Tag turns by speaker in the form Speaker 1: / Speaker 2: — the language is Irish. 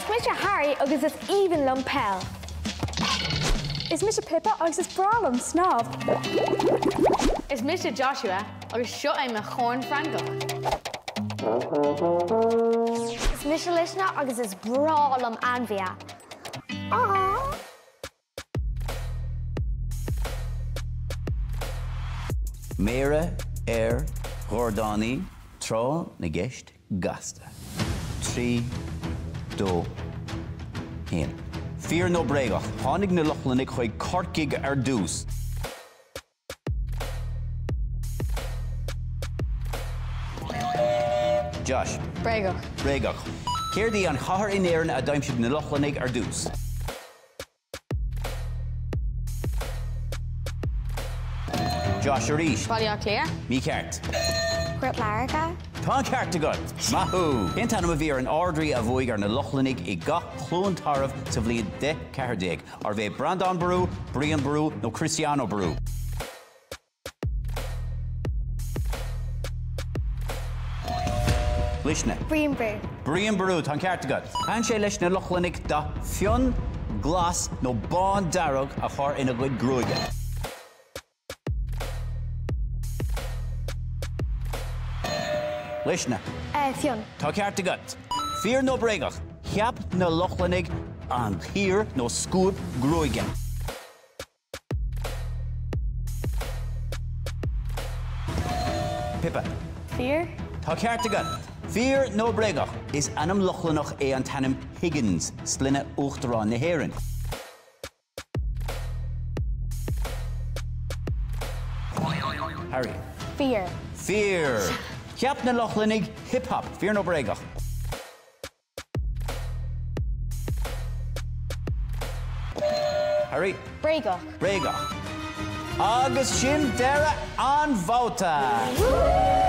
Speaker 1: Is mise Harry agus is aoibhinn liom peil.
Speaker 2: Is mise Pippa agus is breá liom snámh.
Speaker 3: Is mise Joshua agus seo é mo chorn Francach.
Speaker 1: Is mise Luisne agus is breá liom ainmhithe. Aww!
Speaker 4: Méara ar dhornálaí, tráth na gceist gasta. 3, 2, 1. Fíor nó bréagach, tháinig na Lochlannaigh chuig Corcaigh ar dtús. Josh.
Speaker 3: Bréagach.
Speaker 4: Bréagach. Céard í an chathair in Éirinn a d'aimsigh na Lochlannaigh ar dtús? Josh arís.
Speaker 3: Baile Átha Cliath.
Speaker 4: Mícheart.
Speaker 1: Port Láirge.
Speaker 4: Tá an ceart agat! Maith thú! Cén t-ainm a bhí ar an Ard-Rí a bhuaigh ar na Lochlannaigh i gCath Chluain Tarbh sa bhliain 1014? Arbh é Breandán Ború, Brian Ború nó Cristiano Ború? Luisne.
Speaker 1: Brian Brú.
Speaker 4: Brian Ború, tá an ceart agat. Thaitin sé leis na Lochlannaigh dath fionn, glas nó bándearg a chur ina gcuid gruaige. Luisne.
Speaker 1: Fionn.
Speaker 4: Tá ceart agat. Fíor nó bréagach, cheap na Lochlannaigh an cíor nó scuab gruaige. Pippa.
Speaker 3: Fíor.
Speaker 4: Tá ceart agat. Fíor nó bréagach, is ainm Lochlannach é an t-ainm Higgins, sloinne Uachtarán na hÉireann. Harry.
Speaker 1: Fíor.
Speaker 4: Fíor. Cheap na Lochlannaigh hip hop, fíor nó bréagach? Harry.
Speaker 3: Bréagach.
Speaker 4: Bréagach. Agus sin deireadh an bhabhta!